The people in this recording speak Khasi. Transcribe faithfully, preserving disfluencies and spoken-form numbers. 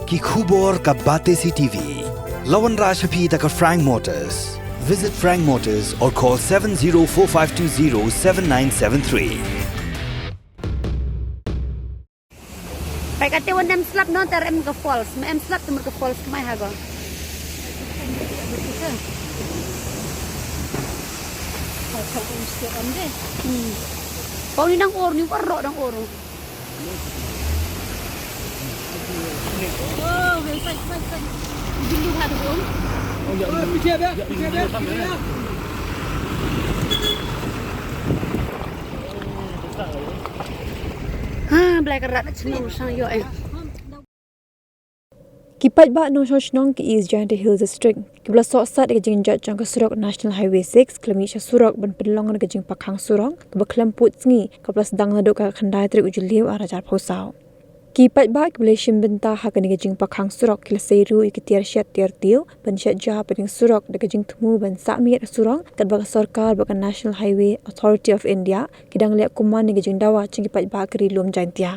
Ki khubor ka Batesi T V. La wanrah sha phi da ka Frank Motors. Visit Frank Motors or call seven zero four five two zero seven nine seven three. Pai kate wan em slap non tar em ka falls. Ma em slap te mut ka falls kmai ha go. Hmm. Pau ni dang or ni, war ro dang or. Oh, wei, sai, sai, sai. Jin du ha tu. Ha, blai ka rat na chnu sang yo eh. Ki paidbah nongshong shnong ki East Jaintia Hills District kiba la sohsat ïa ka jingjot jong ka surok National Highway six ki la mih sha surok ban pynlong ïa ka jingpakhang surok kaba khlem pud sngi kaba la sdang naduh ka khyndai tarik u Jylliew arhajar arphew saw. Ki paidbah kiba la shim bynta ha kane ka jingpakhang surok ki la sei ruh ïa ki tiar shet tiar tiew ban shet jia ha pdeng surok da ka jingthmu ban sah miet ha surok katba ka sorkar bad ka National Highway Authority of India ki dang leh kumne ïa ka jingdawa jong ki paidbah ka Ri Lum Jaintia.